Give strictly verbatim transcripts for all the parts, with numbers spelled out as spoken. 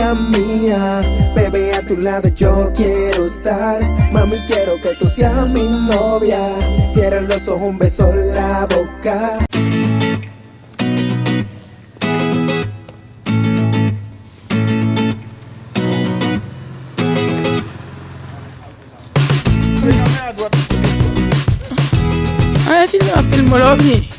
Mía, bebé, a tu lado yo quiero estar. Mami, quiero que tú seas mi novia. Cierra los ojos, un beso en la boca. Ann filme, ann filme, love me.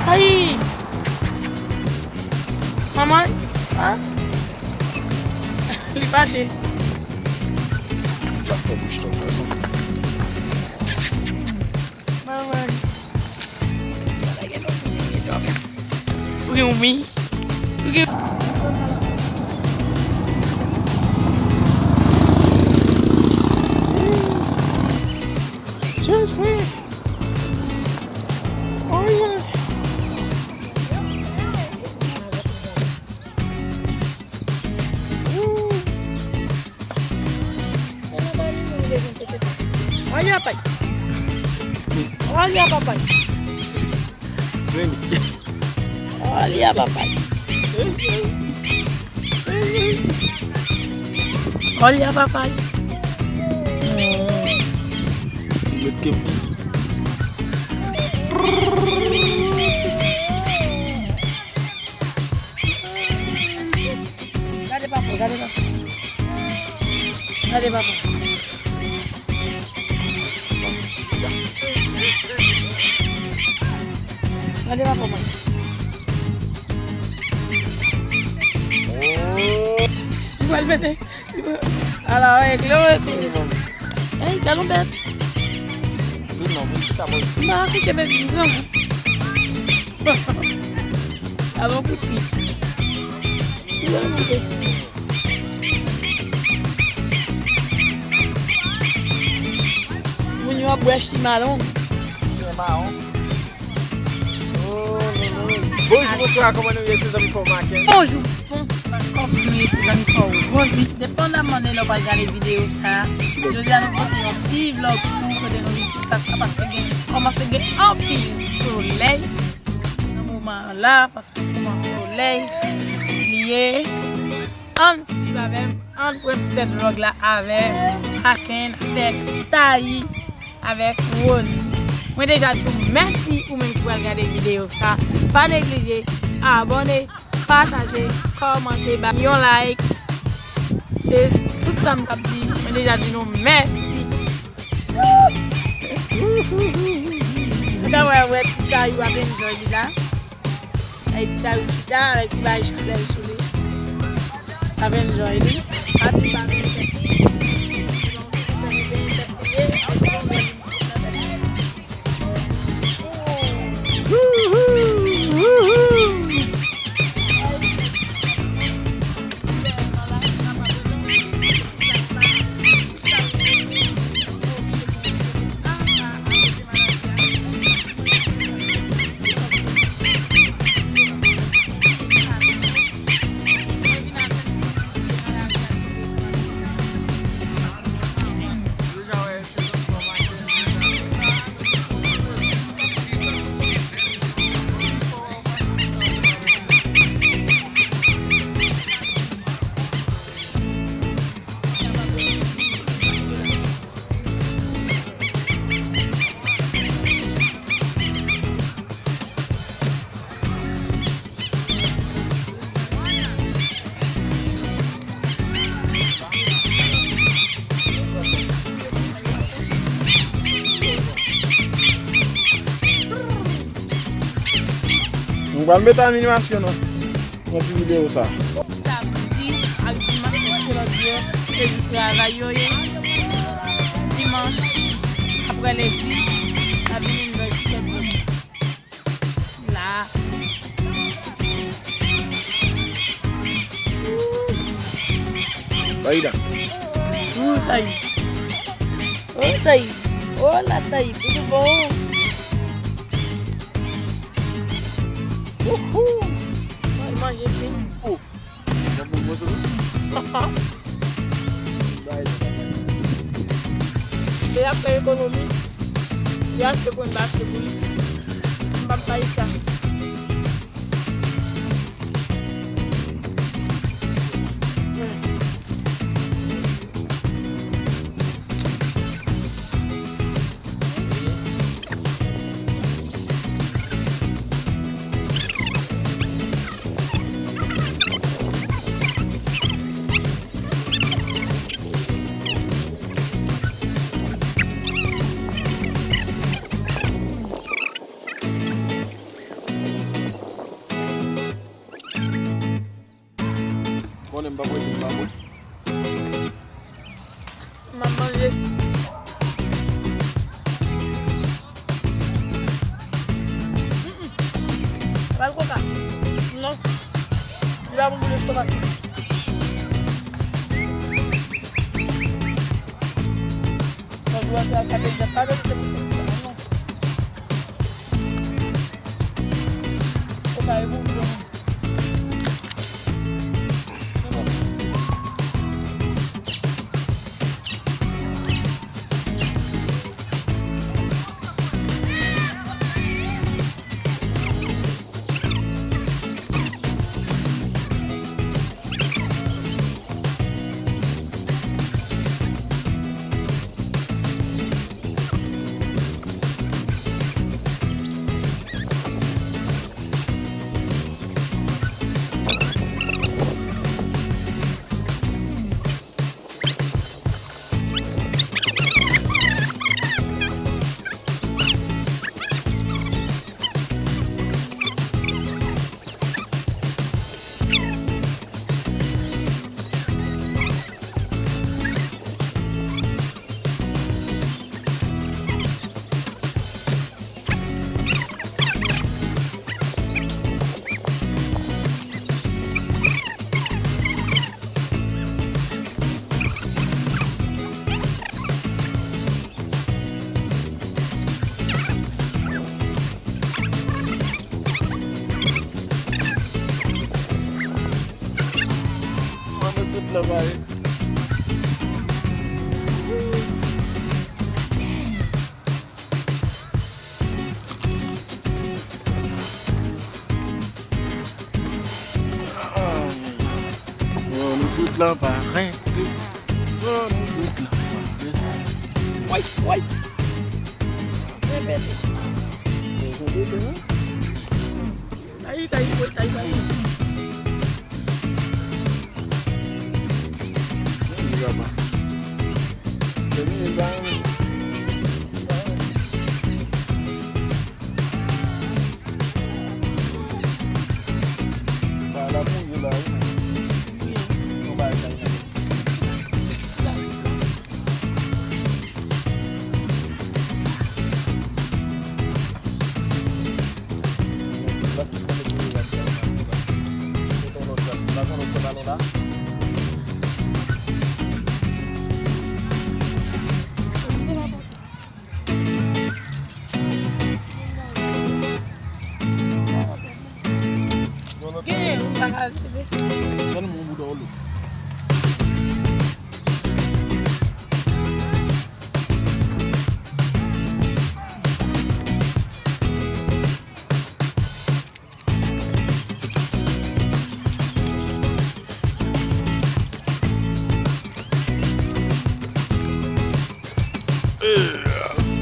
Ay! Manman! Ah! Li fache. L ap fè bouch twòp pwason. Manman. Ou gen wi. Ou gen. Just wait. Oh yeah. Olha, pai. Olha, papai. Olha, papai. Olha, papai. Gade papa, gade papa. Gade papa. Gade papa, mwen. Mwen mete. Ala, wè, glo, wè, glo. Ey, gade yon bèt. Di non, men ki sa mwen. M pa kouche, bèt, di non. Avan koupi. Di non, monte. Moun yo ap bwè chi mawon. Chi mawon. Bonjou, bonswa, kòman nou ye, se zanmi pa w Maken? Bonjou, bonswa, kòman nou ye, se zanmi pa w Rosie? Depandaman de lè w pral gade videyo sa a, jodi a nou pote yon ti vlog pou nou kote nou vin sou plas la paske gen, kòmanse gen anpil solèy nan moman an la, paske se moman solèy li ye. Ann swiv avè m, ann pran ti tèt vlog la avè m, Maken, avèk Tayi, avèk Rosie. Mwen deja di w mèsi ou menm ki pral gade videyo sa. Pa neglije abòne, pataje, kòmante, ba yon like. Se tout sa m t ap di. Mwen deja di nou mèsi. Ou ka wè, wè ti Tayi ap enjoy li la. Ay, ti Tayi chita avèk ti bagay chanèl sou li. Ap enjoy li. Ap li pa vin tèt li. M pral mete animasyon nan. Yon ti videyo sa. Samdi ak dimanch, paske lòt jou yo, se jou travay yo ye. Dimanch, Pale pi, la vini nan ti tèt mwen. La. Aida. Ooh, Taï. Oh, Taï. Oh, la, Taï. Tout bon. Wouhou. Mwen manje fin. Oh. Lè y ap fè ekonomi, li achte pou mwen, m pa achte pou li. M p ap bay sa. Konnen m pa prete m pa bwè. M ap manje. Mm-mm. Bal koka. Non. Li pa bon pou lestomak. Mwen dwe fè sa, sa pa mete pou fè sa, non. Koka e bon, bon. Mwen, nou tout la, pare. Bon, nou tout la pare tou. Bon, nou tout la pare. Woy, woy. Repete. Repete, non? Ay, tay, woy, tay, tay. Gen, ou pa ka leve. Tèlman ou bouda w lou.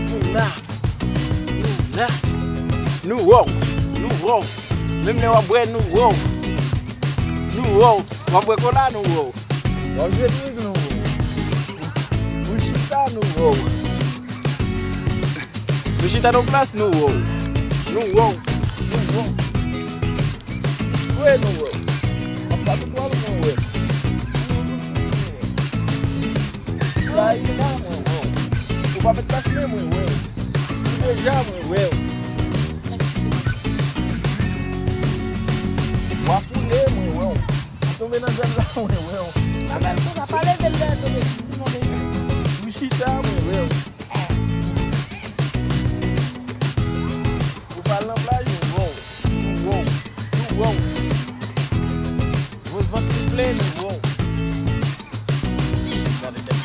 Nou la. Nou la. Nou wow. Nou wow. Menm lè w ap bwè, nou wow. Nou wow. W ap bwè kola, nou wow. W ap jwe trik, nou wow. Ou chita, nou wow. Nou chita nan plas, nou wow. Nou wow. Nou wow. Swe, nou wow. Ap pa tout wè, nou wow. Sa e la, nou wow. Ou W ap met kachne, mwen wè w. Ou deja, mwen wè w. W ap woule, mwen wè w. Ou tonbe nan zòn la, mwen wè w. Apèl konsa, pa leve l lè tonbe. Ou chita, mwen wè w. Ou pral nan plaj, mwen wè w. Mwen wè w. Mwen wè w. Wòs vant li plen, mwen wè w. Gade tèt.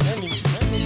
Men li, men li.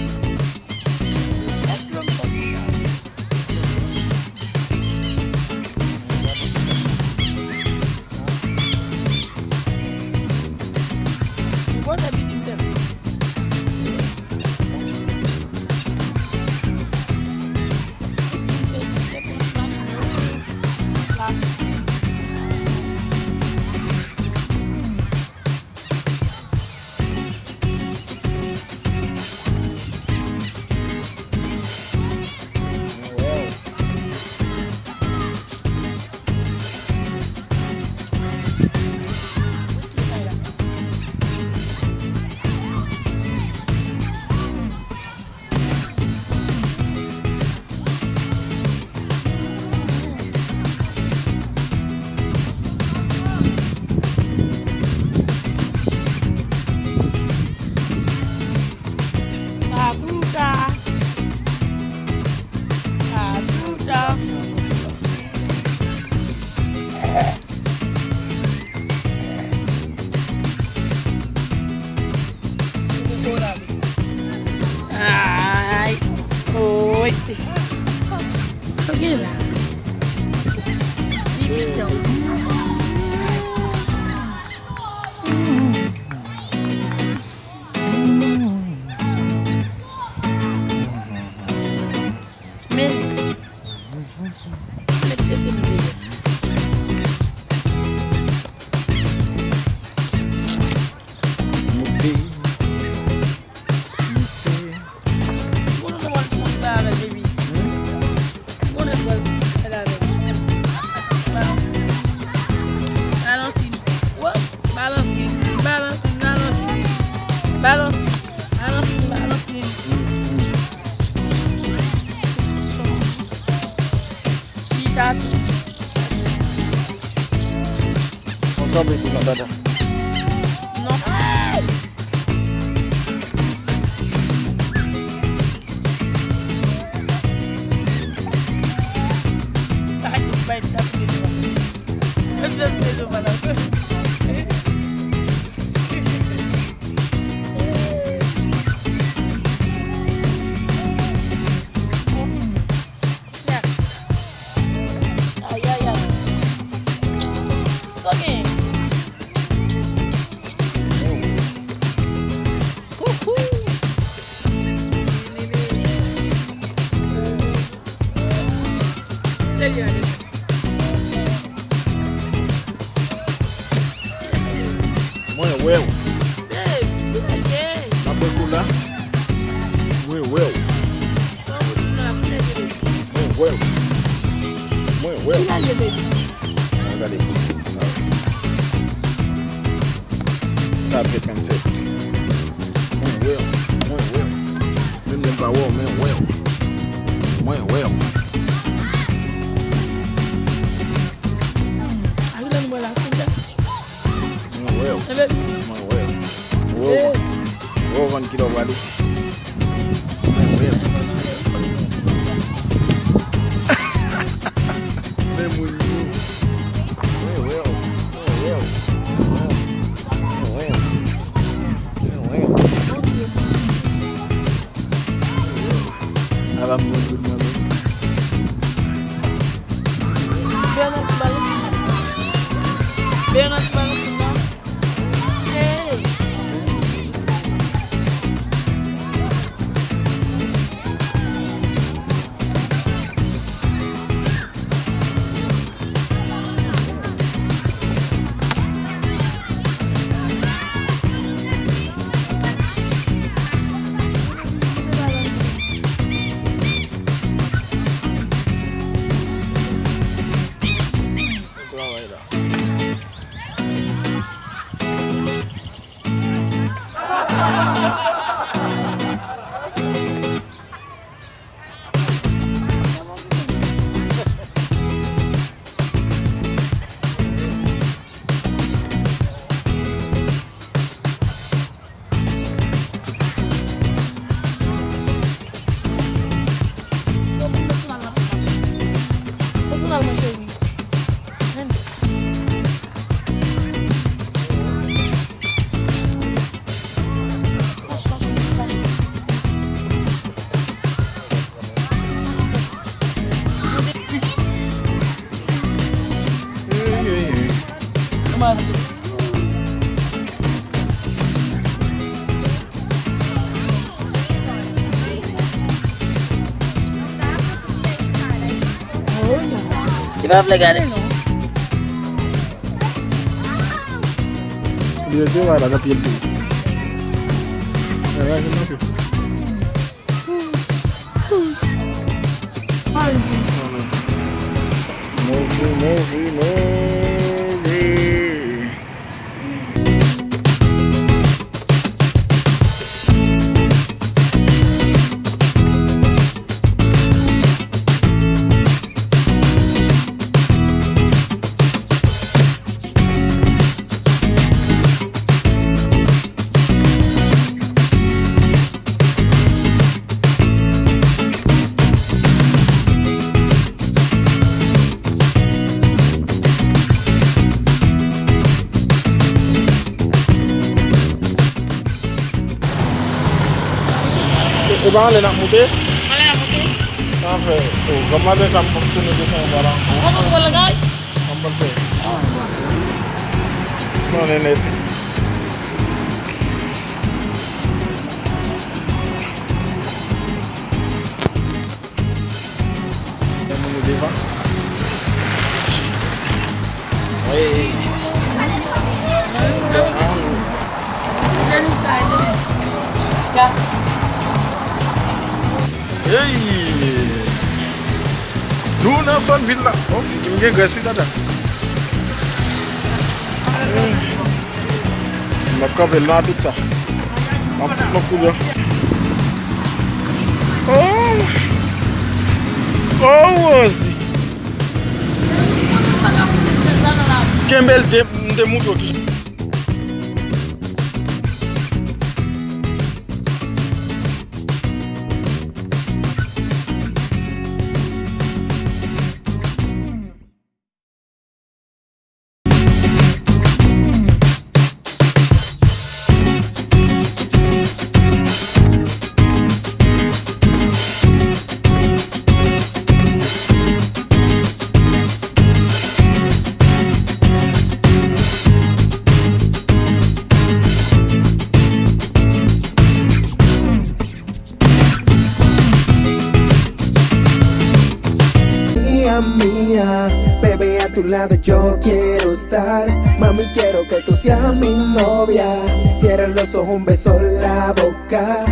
Patouta. Patouta. Ay. Oy. Sa gen la? Li pitan. Men, met tete m deye. Moute. Moute. Ou konnen kòman l bay avèk, baby? Hmm? Ou konnen kòman l bay avèk? Balansin. Balansin. Wo! Balansin. Balansin. Balansin. Balansin. Balansin. Balansin. Chita tou. Mwen kanpe tou nan dada. Non. Ay, bay sa pou devan. Mwen fè devan la. Ay, ay, ay. Sa w gen? Koukou. Mwen wè w. Babe, ki lè l ye? M ap bwè kola. Mwen wè w. Mwen wè w. Mwen wè w. Ki lè l ye, baby? Mwen gade. Sa ap fè trannsenk. Mwen wè w. Mwen wè w. Menm lè m pa wè w, men wè w. Mwen wè w. A ki lè nou wè la, silvouplè? Mwen wè w. Mwen wè w. Wè w. Wè w vann kilè w prale. Mwen wè w. Men moun yo. Mwen wè w. Mwen wè w. Mwen wè w. Mwen wè w. Mwen wè w. Ala m yon goud mwen menm. Bènat balanse. Bènat balanse non. Hey. Pa vle gade non. Li rete la, la, nan pye l tou. Nan raje nan pye. Move, move, move. E, e pa anlè n ap moute? Anlè n ap moute. Sa fè, o, granm maten sa m pap tounen desann anba la ankò. Ou konn wè lagay? Sa m pap fè. Tounen nèt. Moun yo devan. Hey. Hey. Nou nan zòn vil la. Oh, figi m gen grès wi tata. M ap kanpe l nan tout sa. M ap fout nan poud yo. Oh! Oh, Rosie! Kenbe l, de, m te montre w ki jan. Mía, mía, bebé, a tu lado yo quiero estar. Mami, quiero que tú seas mi novia. Cierra los ojos, un beso en la boca.